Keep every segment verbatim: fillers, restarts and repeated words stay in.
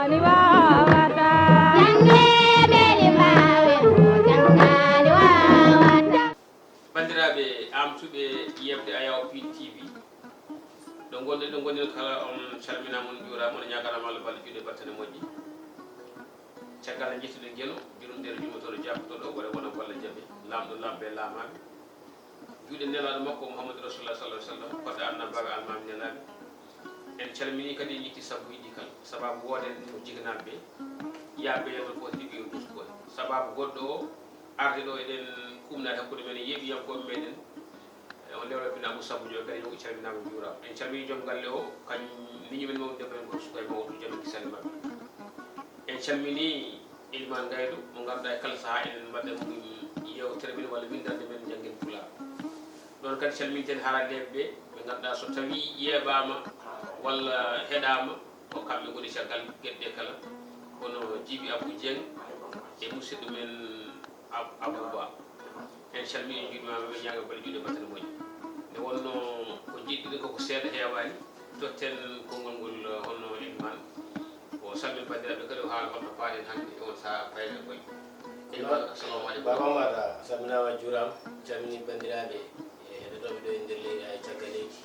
Ni wawata. Janngeede limaawe ko janngaani wawata. Banndiraaɓe amtuɓe yeɓde Ayaw P T V, ɗo ngonɗen, ɗo ngonɗen kala, on calminaama, on njuuraama, on ñaaganaama Allah balɗe, juuɗe, battane moƴƴe. Caggal nde njettuɗen Geno, jurumdere juumotooɗo, jaafotooɗo, wona wona walla jaɓe, laamɗo laamɓe laamaaɓe, juuɗe nelaaɗo makko Muhammadu Rasulullah sallallahu alaihi wasallam, fodde annabaaɓe, almaami nelaaɓe. En calminii kadi, en njetti sabbuuji ɗi kala. Sababu wooden ko jiganaaɓe ɓe, yaaɓe yeeso fof heɓi o dusko. Sababu goɗɗo o, arde ɗo eɗen kuumnaade hakkunde men e yeeɓiyankooɓe meɗen, e on lewla pinaa Abu Sabbu Joe, kadi yo calminaama, njuuraama. En calminii joom galle o, kañum miñi men mawɗo debbo en, gorko suka e mawɗo, jam e kisal maɓɓe. En calminii Elimane Gaydo, mo ngannduɗaa e kala sahaa enen mbaɗa mum yeewtere men walla winndannde men, njanngen Pulaar. Ɗoon kadi calminten haralleeɓe ɓe, ɓe ngannduɗaa so tawii ƴeeɓaama walla heɗaama, ko kamɓe ngoni caggal geɗe ɗe kala, kono Jibi Abou Dieng e musidɗo men Ab-, Abou Ba. En calminii, en njuuriima, ɓe ñaaga balɗe, juuɗe, battane moƴƴe. Nde wonnoo ko njiɗɗen ko, ko seeɗa heewaani, totten konngol ngol, eh, hono Elimane. O salmin banndiraaɓe kadi, o haala holto paaɗen hannde e on sahaa payɗen koye. Elimane, assalamu aleykum. Baba Mada, a salminaama, a juuraama. Calminii banndiraaɓe, eh, heɗotooɓe ɗo e nder leydi, haa e caggal leydi.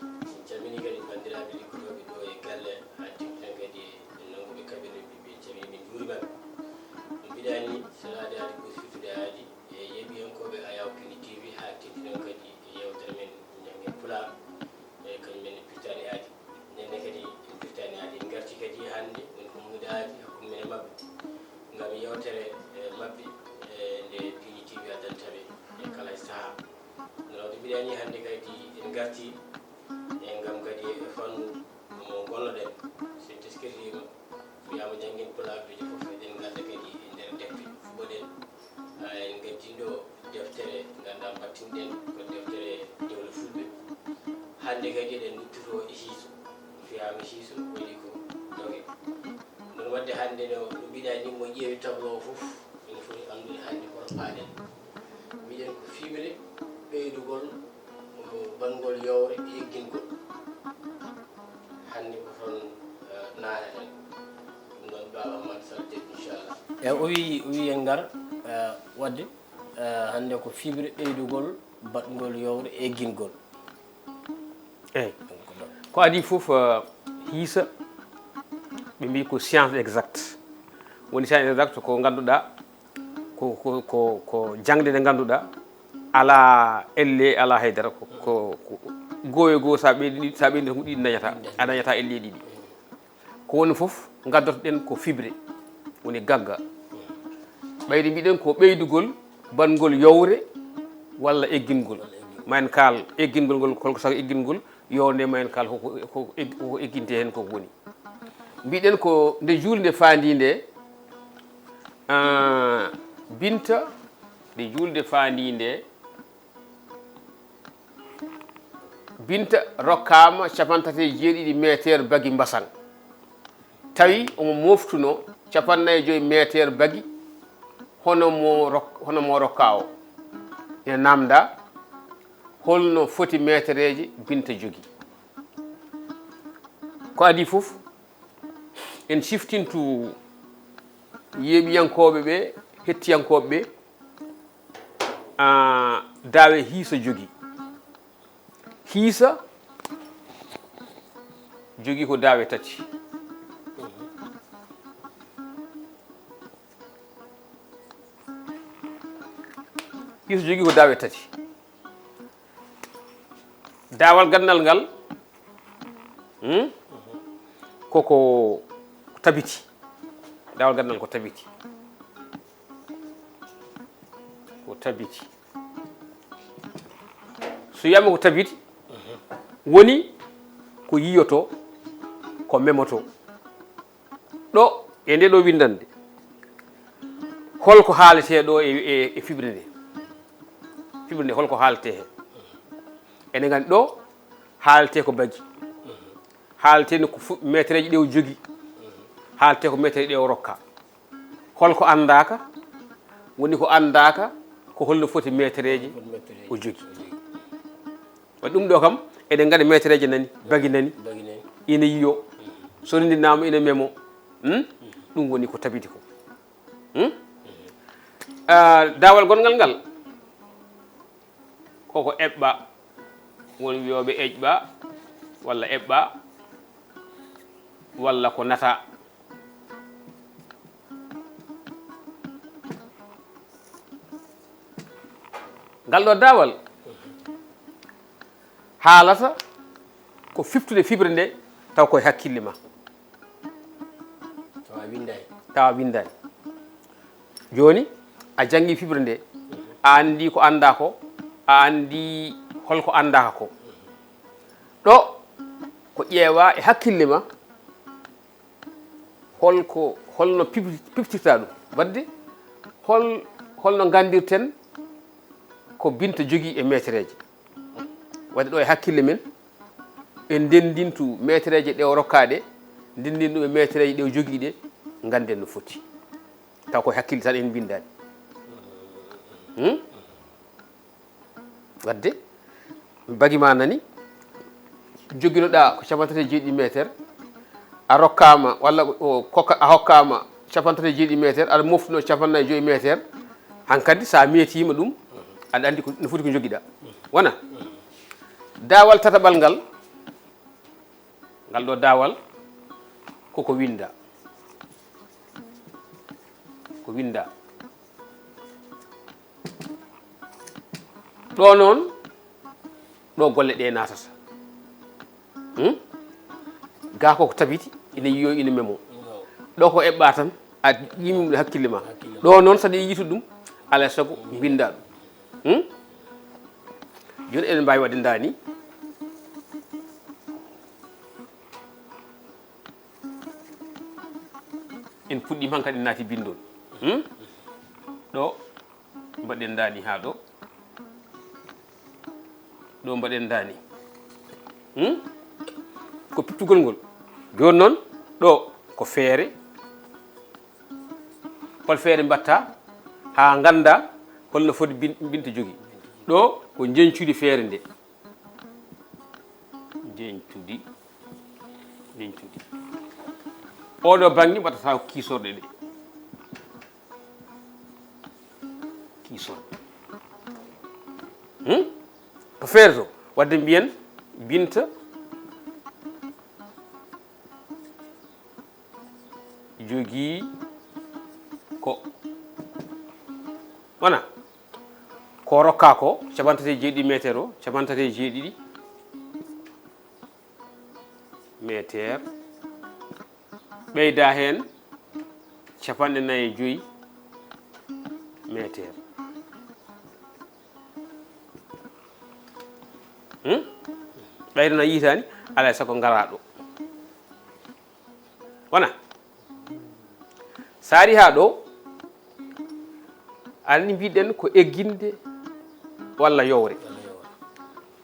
En calminii kadi banndiraaɓe liggotooɓe ɗo e galle, haa teeŋti tan kadi e nannguɓe kaɓirɗe ɓiɓɓe, en calminii ɓe, en njuuriima ɓe. No mbiɗaa ni, salaade aadi ko firtude aadi, e yeeɓiyankooɓe Ayaw Pini T V, haa teeŋti noon kadi e yeewtere men Njanngen Pulaar, e kañum en Pirtaani Aadi. Ndenne kadi en Pirtaani Aadi, en ngartii kadi hannde, woni ko muudaade hakkunde men e maɓɓe, ngam yeewtere, e, maɓɓe, e, nde Pini T V addanta ɓe e kala e sahaa. No waɗde mbiɗaa ni, hannde kadi en ngartii e ngam kadi e fannu mo ngonnoɗen, so en teskitiima, wiyaama Njanngen Pulaar, duuje fof eɗen ngadda kadi e nder defte, fuɓoɗen. Ah, en ngaddii ɗo deftere, nganndaa, mbattinɗen ko deftere Dewle Fulɓe. Hannde kadi eɗen nduttotoo e hiiso. Fiyaama hiiso, waɗi ko doge. Ɗum waɗde hannde no, no mbiɗaa ni, mo ƴeewi tableau o fof, ene foti anndude hannde hoto paaɗen. Mbiɗen ko fiɓre ɓeydugol, o, baɗngol yowre e eggingol. Hannde ko toon, eh, naataten. Ɗum noon, Baaba Ahmad Salde, inchallah. E o wi, o wi en ngar, eh, waɗde, eh, hannde ko fiɓre ɓeydugol, baɗngol yowre e eggingol. Eeyi. Donc, ɗo. Ko adii fof, eh, hiisa, ɓe mbii ko science exacte. Woni science exacte ko ngannduɗaa, ko, ko, ko, ko jaŋde nde ngannduɗaa, alaa elle, alaa haydara, ko, ko, ko gooyo goo, so a ɓeydi, so a ɓeydi ko ɗiɗi dañata, a dañata elle ɗiɗi. Ko woni fof ngaddotoɗen ko fiɓre, woni gagga. Ɓayri mbiɗen ko ɓeydugol baɗngol yowre walla eggingol. Ma en kaal eggingol ngol, holko sago eggingol, yowre nde ma en kaal ko, ko, ko egg-, ko egginte heen ko woni. Mbiɗen ko nde juulde faandii nde, ah, Binta, nde juulde faandii nde, Binta rokkaama capanɗe tati e jeeɗiɗi meeteer bagi mbasaŋ. Tawi omo mooftunoo capanɗe nayi e joy meeteer bagi, hono mo rok-, hono mo rokkaa o. Ina naamndaa holno foti meetereeje Binta jogii. Ko adii fof, en ciftintu yeeɓiyankooɓe ɓe, hettiyankooɓe ɓe, ah, daawe hiisa jogii. Hiisa jogii ko daawe tati. Hiisa jogii ko daawe tati. Daawal gandal ngal, hmm? Koko tabiti. Daawal gandal ko tabiti. Ko tabiti. So wiyama ko tabiti, woni ko yiyoto, ko memoto. Ɗo, e nde ɗo windande, holko haaletee ɗo e, e, e fiɓre nde? Fiɓre nde, holko haaletee heen? Ene nganndi ɗo haaletee ko bagi. Haaletee ne ko fu-, meetereeji ɗe o jogii. Haaletee ko meetereeji ɗe o rokka. Holko anndaaka? Woni ko anndaaka, ko holno foti meetereeji o jogii. Waɗi ɗum ɗo kam, eɗen ngaɗa meetereeje nani, bagi nani, bagi nani. Ina yiyo. So renndinaama ina memo. Hmm? Ɗum woni ko tabiti ko. Hmm? Ah, daawal gonngal ngal, koko eɓɓa, won wiyooɓe eƴɓa, walla eɓɓa, walla ko nata. Ngal ɗo daawal haalata ko fiftude fibre nde taw koye hakkille ma. Tawa windaani. Tawa windaani. Jooni, a janngi fibre nde, a anndi ko anndaa ko, a anndi holko anndaaka ko. Ɗo ko ƴeewa e hakkille ma, holko, holno pif- piftirta ɗum. Wadde, hol, holno nganndirten ko Binta jogii e metereeje. Wadde ɗo e hakkille men, en ndenndintu metereeje ɗe o rokkaa ɗe, ndenndin ɗum e metereeje ɗe o jogii ɗe, ngannden no foti. Taw ko e hakkille tan en mbinndaani. Hmm? Wadde, bagi ma nani, joginoɗaa ko capanɗe tati e jeeɗiɗi meter, a rokkaama, walla o kokka, a hokkaama capanɗe tati e jeeɗiɗi meter, aɗa moftuno capanɗe nayi e joyi meter, hankadi so a meetiima ɗum, aɗa anndi ko no foti ko njogiɗaa. Wona? Daawal tataɓal ngal, ngal ɗo daawal, koko winnda. Ko winnda. Ɗo noon, ɗo golle ɗe naatata. Hmm? Gaa ko ko tabiti, ina yiyo, ina memo. Ɗo ko eɓɓa tan, a yimi ɗum e hakkille ma. Ɗo noon, saɗa yiitude ɗum, alaa e sago mbinnda ɗum. Hmm? Jooni eɗen mbaawi waɗde ndaa ni. En puɗɗiima hankadi naati binndol. Hmm? Ɗo mbaɗen ndaa ni haa ɗo. Ɗo mbaɗen ndaa ni. Hmm? Ko piftugol ngol. Jooni noon, ɗo ko feere. Hol feere mbatta haa ngannda holno foti bin-, Binta jogi. Ɗo ko njeñcudi feere nde. Njeñcudi, njeñcudi. Oɗo bannge mbaɗata ko kiisorɗe ɗe. Kiisorɗe. Hmm? Ko feere to, wadde mbiyen Binta jogii ko. Wona? Ko rokkaa ko, capanɗe tati e jeeɗiɗi meter o, capanɗe tati e jeeɗiɗi meter. Ɓeyda heen capanɗe nayi e joyi meter. Hmm? Ɓeyda na yiitaani, alaa e sago ngaraa ɗo. Wona? So ari haa ɗo, anndi mbiɗen ko egginde walla yowre.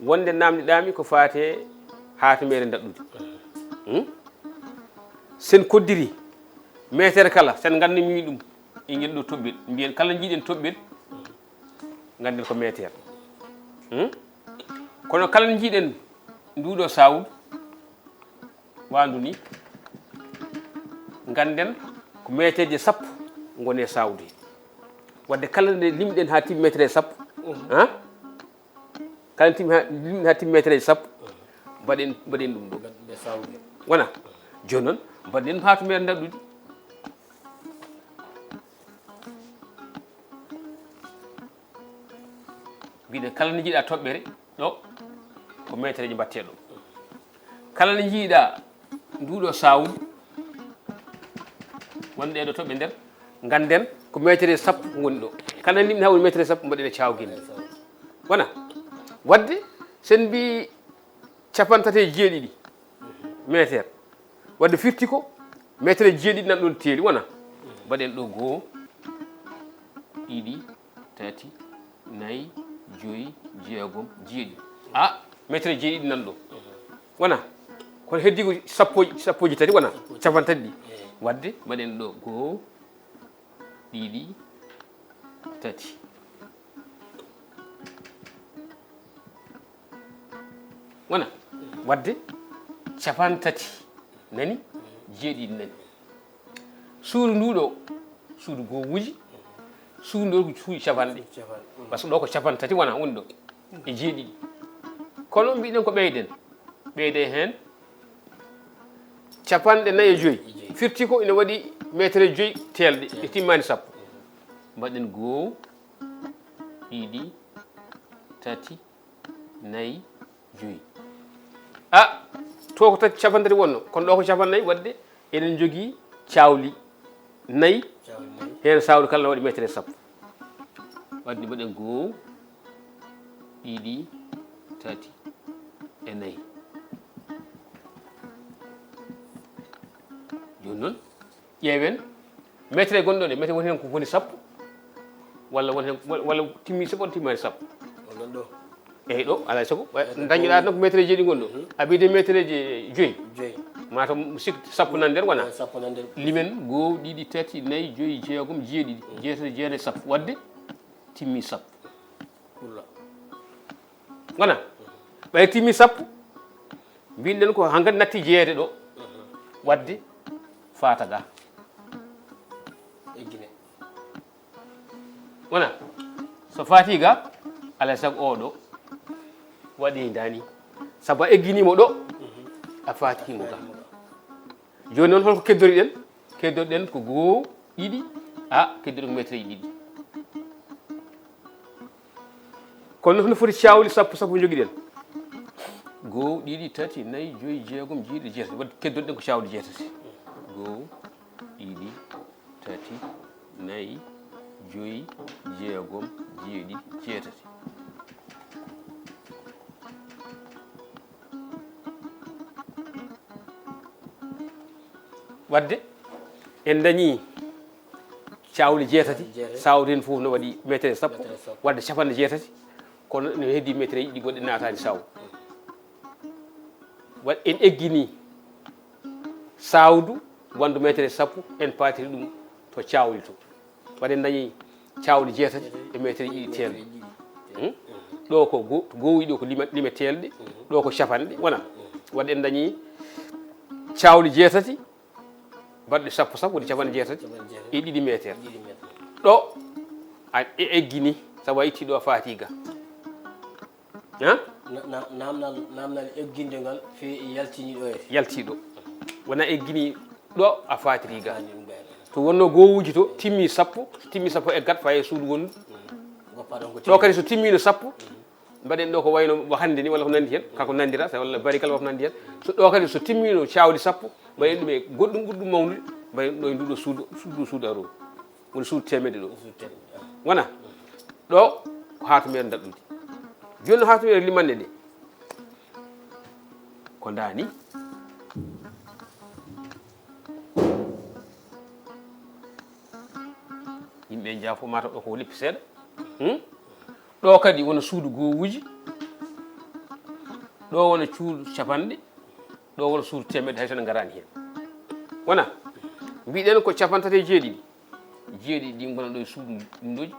Wonde namdiɗaami ko faate haatimere ndaɗɗudi. Hmm? Sen koddiri meter kala, sen ngandumi ɗum e ngel ɗo toɓɓel. Mbiyen kala njiɗen toɓɓel, nganden ko meter. Hmm? Kono kala njiɗen nduɗo sawdu, wandu ni, nganden ko meterje sappo ngoni e sawdu he. Wadde kala nde limɗen ha timmi metereje sappo, ha? Kala timmi ha, limɗen ha timmi metereje sappo, mbaɗen, mbaɗen ɗum ɗo. Wona? Jooni noon, mbaɗen haatimere ndaɗɗudi. Mbiɗen kala nde njiɗa toɓɓere, ɗo ko metereje mbaɗte ɗo. Kala nde njiɗa nduɗo sawdu, wonde ɗo toɓɓe nder, nganden ko metereje sappo ngoni ɗo. Kala nde limɗen ha woni metereje sappo, mbaɗen e cawgel. Wona? Wadde, sen mbi capanɗe tati e jeeɗiɗi meter. Wadde firti ko metereje jeeɗiɗi nan ɗon teeli, wona? Mbaɗen ɗo goo, ɗiɗi, tati, nayi, joyi, jeegom, jeeɗiɗi. A, metereje jeeɗiɗi nan ɗo. Wona? Kono heddi ko sappo, sappoji tati, wona? Capanɗe tati ɗi. Wadde mbaɗen ɗo goo, ɗiɗi, tati. Wona? Wadde capanɗe tati nani, jeeɗiɗi nani. Suudu ndu ɗo, suudu gowuuji, suudu ɗo ko suudu capanɗe. Capanɗe. Par ce que ɗo ko capanɗe tati wona woni ɗo e jeeɗiɗi. Kono mbiɗen ko ɓeyden. Ɓeyde heen capanɗe nayi e joyi. Firti ko ina waɗi meetere joyi teelɗe, ɗe timmaani sappo. Mbaɗen goo, ɗiɗi, tati, nayi, joyi. A, to ko tati, capanɗe tati wonno, kono ɗo ko capanɗe nayi, waɗde eɗen njogii caawli nayi. Caawli nayi. Heen saawli kala na waɗi meetere sappo. Waɗde mbaɗen goo, ɗiɗi, tati, e nayi. Jooni noon, ƴeewen, meetere gonɗo ɗe, meetere woni heen ko woni sappo, walla woni heen, walla timmi sappo, walla timmaani sappo. O ɗon ɗo. Eyi, ɗo, alaa e sago, dañoɗaa tan ko meetere jeeɗi gonɗo. Mhm. A ɓeydi meetere je-, joyi. Joyi. Maa taw mi sikki sappo nan nder wona. Eyi, sappo nan nder. Limen goo, ɗiɗi, tati, nayi, joyi, jeegom, jeeɗiɗi, jeetati, jeenayi, sappo. Waɗde timmi sappo. Kulla. Wona? Ɓay timmi sappo, mbinɗen ko hankadi natti jeyeede ɗo. Mhm. Waɗde faata ga. Eggine. Wona? So faati ga, alaa e sago o ɗo waɗi dani. Sabu a egginii mo ɗo, a faati mo ga. Jooni noon, holko keddoriɗen? Keddoriɗen ko goo, ɗiɗi, a, keddoriɗen ko meetereeji ɗiɗi. Kono no foti caawli sappo, sappo njogiɗen. Goo, ɗiɗi, tati, nayi, joyi, jeegom, jeeɗiɗi, jeetati. Waɗde keddoriɗen ko caawli jeetati. Goo, ɗiɗi, tati, nayi, joyi, jeegom, jeeɗiɗi, jeetati. Waɗde en dañii caawli jeetati, jeetati. Saawdi heen fof no waɗi meetere sappo, meetere sappo. Waɗde capanɗe jeetati, kono no heddii meetereeji ɗi goɗɗi naataani saawdi. Waɗ-, en egginii saawdu wondu meetere sappo, en paatiri ɗum to caawli to. Waɗde en dañii caawli jeetati e meetereeji ɗiɗi teelɗi. Hmm? Ɗo ko go-, goo ɗo ko lima-, lime teelɗe, ɗo ko capanɗe, wona? Waɗde en dañii caawli jeetati, baɗɗe sappo sappo, woni capanɗe jeetati e ɗiɗi meeter. Ɗiɗi meeter. Ɗo a e-, eggini, sabu a itti ɗo a faati ga. Ha? Na-, na-, namnal, namnal egginde ngal fe-, yaltini ɗo e. Yalti ɗo. Wona eggini ɗo a faatiri ga. Faati ɗum ɓeere. To wonno gowuuji to, timmi sappo, timmi sappo e gat faye suudu wondu. Goppa ɗon ko ɗo kadi so timmino sappo, mbaɗen ɗo ko wayno mo hannde ni, walla ko nanndi heen, kako nanndira, sa walla barigal walla ko nanndi heen. So ɗo kadi so timmino caawli sappo, mbaɗen ɗum e goɗɗum ɓurɗum mawnude, mbaɗen ɗo e nduɗo suudu, suudu, suudu aro. Woni suudu teemedde ɗo. Suudu teemedde, ah. Wona? Ɗo ko haatumeere daɗɗudi. Jooni no haatumeere limanɗe ɗe. Ko ndaani? Yimɓe njaafo mata ɗo ko leppi seeɗa. Hmm? Ɗo kadi wona suudu gowuuji. Ɗo wona suudu capanɗe. Ɗo wona suudu teemedde hay so en ngaraani heen. Wona? Mbiɗen ko capanɗe tati e jeeɗiɗi. Jeeɗiɗi ɗi ngona ɗo e suudu winndooji.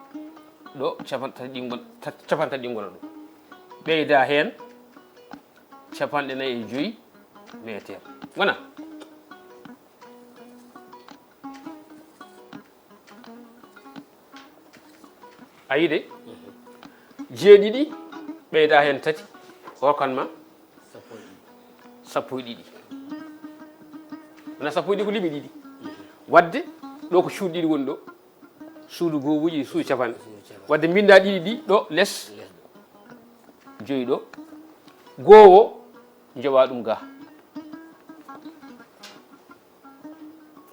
Ɗo capanɗe tati ɗi ngona, tat-, capanɗe tati ɗi ngona ɗo. Ɓeyda heen capanɗe nayi e joyi meeter. Wona? A yiyi de? Jeeɗiɗi, ɓeyda heen tati, ko hokkan ma? Sappo e ɗiɗi. Sappo e ɗiɗi. Wona sappo e ɗiɗi ko limi ɗiɗi. Waɗde, ɗo ko cuuɗi ɗiɗi woni ɗo. Suudu gowuuji, suudu capanɗe. Suudu capanɗe. Waɗde mbinnda ɗiɗi ɗi ɗo les. Les ɗo. Joyi ɗo. Gowo, njowa ɗum ga.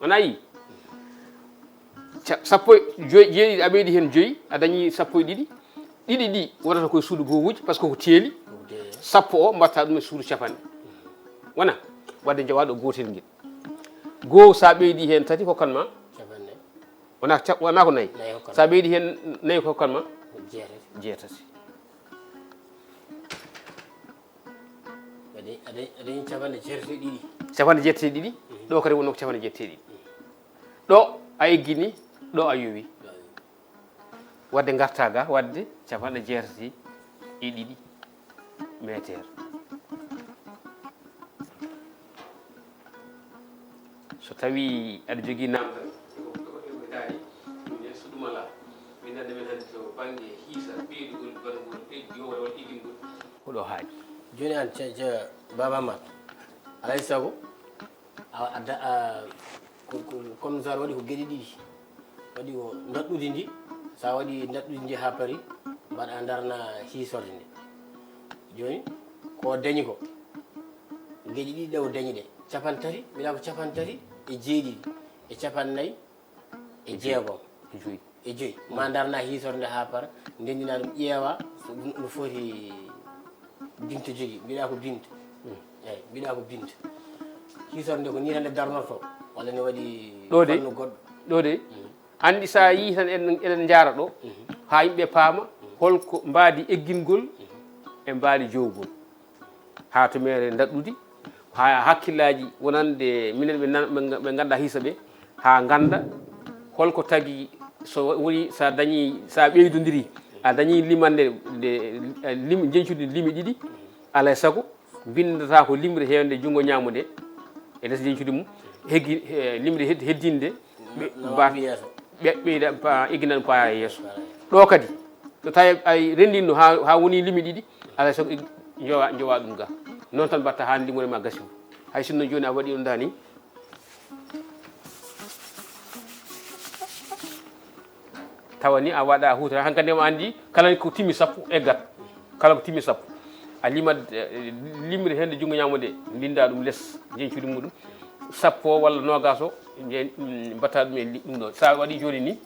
Wona yi? Ca-, sappo e joyi, jeeɗiɗi, a ɓeydi heen joyi, a dañi sappo e ɗiɗi. Ɗiɗi ɗi wonata koye suudu gowuuji, par ce que ko teeli. Ko teeli. Sappo o mbatta ɗum e suudu capanɗe. Wona? Waɗde njowa ɗo gootel ngel. Goo, sa ɓeydi heen tati, hokkan ma? Capanɗe. Wona ca-, wona ko nayi? Nayi hokkan. Sa ɓeydi heen nayi ko hokkan ma? Jeetati. Jeetati. Waɗi, aɗa, aɗa capanɗe jeetati e ɗiɗi. Capanɗe jeetati e ɗiɗi? Mhm. Ɗo kadi wonno ko capanɗe jeetati e ɗiɗi. Ɗo a eggini, ɗo a yowi. Ɗo a yowi. Waɗde ngarta ga, waɗde capanɗe jeetati e ɗiɗi meeter. So tawi aɗa jogii namdal, Bannge hiisa, ɓeydugol, bargol, ɓeydugol, walla eggingol. Ko ɗo haaɗi. Jooni aan, ce-, ce-, Baaba Maal, alaa e sago, a, a da-, a, ko, ko, comme ça waɗi ko geɗe ɗiɗi. Waɗi ko ndaɗɗudi ndi, so a waɗi ndaɗɗudi ndi haa pari, mbaɗa ndarna hiisorde nde. Jooni, ko dañi ko, geɗe ɗiɗi ɗe o dañi ɗe, cappanɗe tati, mbiɗa ko cappanɗe tati e jeeɗiɗi, e cappanɗe nayi, e jeegom. Joyi. E joyi. Ma ndarna hiisorde nde haa para, ndenndina ɗum, ƴeewa so ɗum no foti binta jogi. Mbiɗa ko binta. Mm. Eyi, mbiɗa ko binta. Hiisorde nde ko ni tan nde darnorto, walla ne waɗi Ɗo de, fannu goɗɗo? Ɗo de, Mm. Anndi so a yii tan eɗen, eɗen njaara ɗo, Mhm. haa yimɓe paama holko mbaadi eggingol Mhm. e mbaadi jowgol. Haa to mere ndaɗɗudi, haa hakkillaaji wonande minen ɓe nan-, ɓe nga-, ɓe nganndaa hiisa ɓe, haa ngannda holko tagi so woni so a dañii, so a ɓeydondiri, a dañii limande nde, eh, lim-, njeñcudi limi ɗiɗi, alaa e sago, mbinndata ko limre heewde junngo ñaamo nde, e les njeñcudi mum, heggi, eh, limre hed-, heddinde, ɓe-, No mba-, waɗi yeeso. Ɓe-, ɓeyda pa-, eggina ɗum paaya e yeeso. Ɗo kadi, so tawi ay renndinno haa, haa woni limi ɗiɗi, alaa e sago eg-, njowa, njowa ɗum ga. Noon tan mbatta haa limore ma gasi. Hay sinno jooni a waɗi ɗum da ni. Tawa ni a waɗa huutore, hankadi ma anndi kala ko timmi sappo eggat. Kala ko timmi sappo. A limat, eh, limre heen nde junngo ñaamo nde, mbinnda ɗum les, njeñcudi muɗum. Sappo walla noogas o, nje-, mm, mbatta ɗum e li-, ɗum ɗo. So a waɗi jooni ni,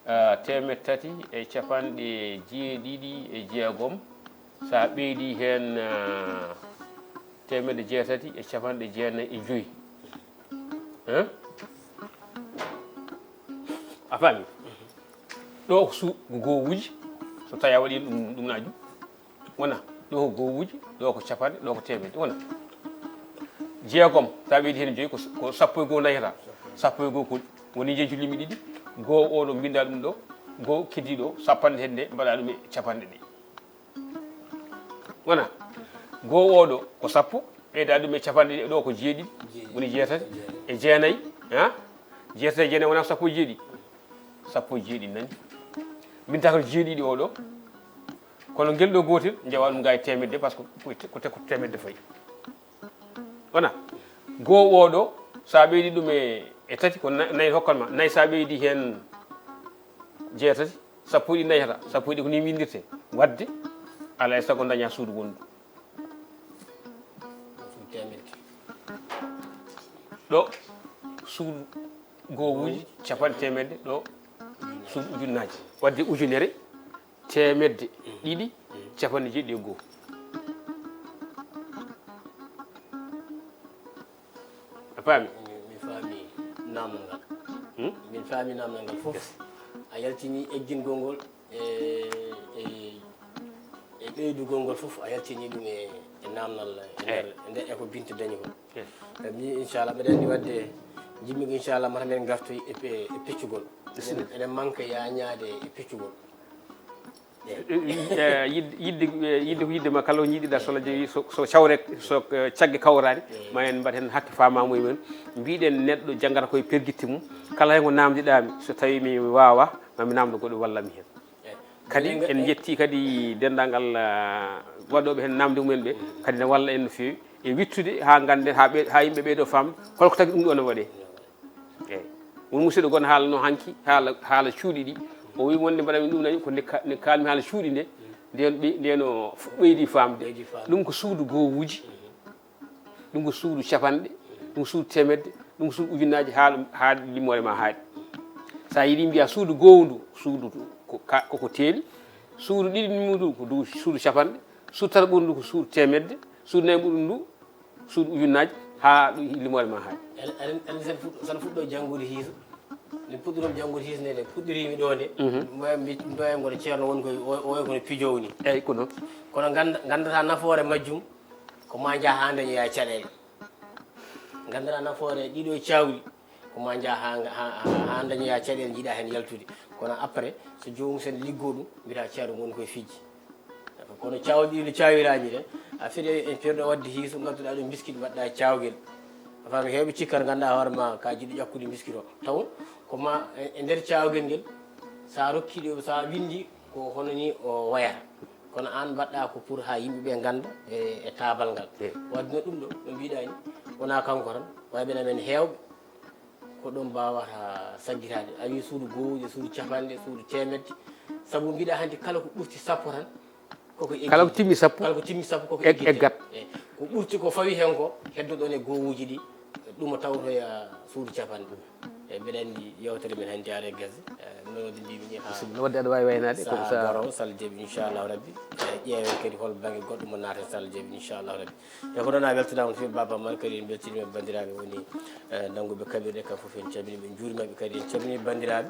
ah, teemeɗɗe tati e capanɗe jeeɗiɗi e jeegom, so a ɓeydi heen, ah, teemeɗɗe jeetati e capanɗe jeenayi e joyi. Hein? A faami? Ɗo ko su-, ko gowuuji, so tawi a waɗi ɗum, ɗum naaju, wona, ɗo ko gowuuji, ɗo ko capanɗe, ɗo ko teemedde, wona. Jeegom, so a ɓeydi heen joyi, ko, ko sappo e goo nayata. Sappo e goo ko woni njeñcu limi ɗiɗi, goo o ɗo mbinnda ɗum ɗo, goo keddi ɗo, sappanɗe hedde, mbaɗa ɗum e capanɗe ɗe. Wona, goo o ɗo ko sappo, ɓeyda ɗum e capanɗe ɗiɗi, ɗo ko jeeɗiɗi, woni jeetati e jeenayi, ha? Jeetati e jeenayi wona sappo e jeeɗiɗi. Sappo e jeeɗiɗi nani. Min taka jeeɗiɗi o ɗo. Kono ngel ɗo gootel, njawa ɗum ga e teemedde, par ce que ko te-, ko te-, ko teemedde fayi. Wona, goo o ɗo, so a ɓeydi ɗum e, e tati, ko na-, nayi hokkan ma. Nayi so a ɓeydi heen jeetati, sappo ɗi nayata, sappo ɗi ko ni windirte. Waɗde, alaa e sago daña suudu wondu. Suudu teemedde. Ɗo, suudu gowuuji, capanɗe teemedde, ɗo, suudu ujunnaaji. Waɗde ujunere, teemedde ɗiɗi, capanɗe jeeɗiɗi e goo. A faami? Mi, mi faami naamnal ngal. Hmm? Min faami naamnal ngal fof. Yes. A yaltini eggingol ngol e, e, e ɓeydugol ngol fof, a yaltini ɗum e, e naamnal e nder, Eh. e nder e ko Binta dañi kon. Eh. Kam ni, inchallah, mbeɗa anndi waɗde, njimmi ko, inchallah, mata men ngartoy e pe-, e peccugol. Bisimilla. Eɗen, eɗen manque yaañaade e peccugol. Eh, eh, yidde, yidde, eh, yidde ko yidde ma, kala ko njiɗiɗa, so la jeeyi, so, so cawre, so, eh, cagge kawraani, ma en mbaɗ heen hakke faamaamuya men. Mbiɗen neɗɗo janngata koye pergitte mum, kala heen ko naamndiɗaa mi, so tawii mi waawaa, ma mi naamndo goɗɗo walla mi heen. Eh, kadi en njettii kadi denndaangal, ah, waɗooɓe heen naamnde mumen ɓe, kadi ne walla en no feewi e wittude haa ngannden, haa ɓe, haa yimɓe ɓeydo faamde hol ko tagi ɗum ɗo ne waɗee. Eeyi. Won musidɗo goɗɗo haalno hanki, haala, haala cuuɗi ɗi. O wi wonde mbaɗa min ɗum nani, ko nde ka-, nde kaalmi haala cuuɗi nde, nden ɓe-, nden o f-, ɓeydi faamde. Ɓeydi faamde. Ɗum ko suudu gowuuji, ɗum ko suudu capanɗe, ɗum ko suudu teemedde, ɗum ko suudu ujunnaaji, haa, haa limoore ma haaɗi. So a yiɗi mbiya suudu gowndu, suudu ko ka-, koko teeli, suudu ɗiɗi muɗum ko du-, suudu capanɗe, suudu tata ɓurndu ko suudu teemedde, suudu nayi ɓurndu ndu, suudu ujunnaaji, haa ɗum limoore ma haaɗi. Aɗa, aɗa, aɗa, sen fuɗɗo, sen fuɗɗo janngude hiisa. Min puɗɗiroom janngude hiisa nde, nde puɗɗiriimi ɗo nde. Mhm. Mboya mbi-, mboya ngoto ceerno woni koye, o, o, kono pijoowo ni. Eeyi, ko noon. Kono ngannda-, nganndata nafoore majjum, ko ma njaa haa ndañoya caɗeele. Nganndata nafoore ɗiɗo caawli, ko ma njaa haa, haa, haa, haa ndañoya caɗeele, njiɗa heen yaltude. Kono après, so joomum sen liggoo ɗum, mbiyata ceerno woni koye fijji. Kono caawɗi no caawiraani de, a firi en perɗo waɗde hiiso, ngadduɗaa ɗum biskit, mbaɗɗaa caawgel. A faami, heewɓe cikkata, nganndaa hoore ma, ka jiɗɗo ƴakkude biskit o. Taw ko ma e, e nder caawgel ngel, so a rokki ɗo, so a winndi, Ko hono ni o wayata. Kono aan mbaɗɗa ko pour haa yimɓe ɓe ngannda e, e taabal ngal. Wadde no ɗum ɗo, no mbiɗa ni, wonaa kanko tan, wayɓe men heewɓe, ko ɗum mbaawata saggitaade. A wii suudu gowuujo, suudu capanɗe, suudu teemedde. Sabu mbiɗa hanndi kala ko ɓurti sappo tan, koko eggi. Kala ko timmi sappo, kala ko timmi sappo, koko egg-, eggitte. Eggat. Eyi. Ko ɓurti ko fawi heen ko, heddoɗon e gowuuji ɗi, ɗum o tawtoya suudu capanɗe. Eyi, mbeɗa anndi yewtere men hanndi ara e gasi. Eyi, no waɗde mbimi ni haa. Bisimilla, wadde aɗa waawi waynaade, comme saha ça. Goro, so Allah jaɓi, inchallahu rabbi. Eyi, ƴeewen kadi hol bannge goɗɗo mo naata, so Allah jaɓi, inchallahu rabbi. E ko noon a weltanaama no feewi, Baba Amar, kadi en mbeltiniima banndiraaɓe woni, eh, nannguɓe kaɓirɗe, kam fof en calminii ɓe, en njuuriima ɓe, kadi en calminii banndiraaɓe,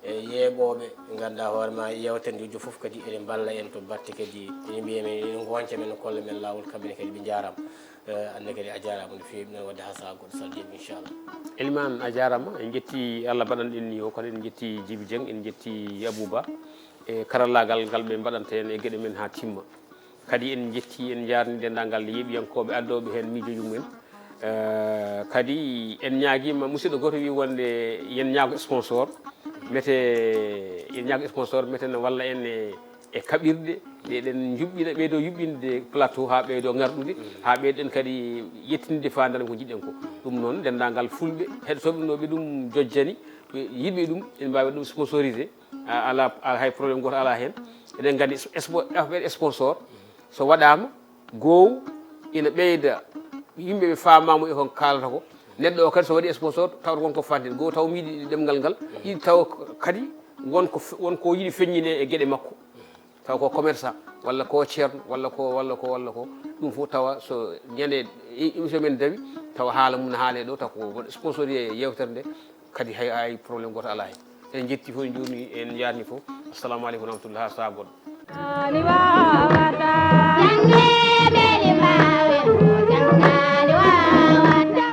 e yeeɓooɓe, ɓe ngannduɗaa hoore ma, yeewtere nde, fof kadi ene mballa en to batte kadi, ene mbiya men, ene ngonca men, kolla men laawol, kamɓe ne kadi ɓe njaaraama. Eh, aan ne kadi a jaaraama no feewi, noon waɗde haa sahaa goɗɗo, so Allah jaɓi, inchallah. Eliman, a jaaraama, en njetti Allah baɗanɗo en ni o, kono en njetti Jibi Dieng, en njetti Abouba, e karallaagal ngal ɓe mbaɗanta en e geɗe men haa timma. Kadi en njetti, en njaarni denndaangal yeeɓiyankooɓe addooɓe heen miijooji mumen. Eh, kadi en ñaagiima, musidɗo gooto wi wonde yen ñaago sponsor, mete, yen ñaago sponsor, mete ne walla en e, e kaɓirɗe, ɗe eɗen njuɓɓina, ɓeydo yuɓɓinde plateau haa ɓeydo ŋarɗude, haa ɓeyden kadi yettinde faandare ko njiɗɗen ko. Ɗum noon, denndaangal fulɓe, heɗotooɓe no ɓe ɗum jojjani, ɓe yiɗɓe ɗum, ene mbaawi ɗum sponsorisé. A-, alaa, alaa hay problème gooto alaa heen. Eɗen nganndi spo-, affaire sponsor, so waɗaama, goow ina ɓeyda yimɓe ɓe faamaama e ko kaalata ko. Neɗɗo o kadi so waɗi sponsor, tawata won ko fantin. Goow taw mi yiɗi ɗemngal ngal, yiɗi taw kadi won ko f-, won ko yiɗi feññine e geɗe makko. Taw ko commerçant, walla ko ceerno, walla ko, walla ko, walla ko. Ɗum fof tawa so ñande e-, émission men dawi, tawa haala mum haale ɗo, taw ko waɗ-, sponsor e yewtere nde, kadi hay, hay problème gooto alaa heen. En njetti fof, en njuurni, en njaarni fof. Assalamu aleykum wa rahmatullah, haa sahaa goɗɗo.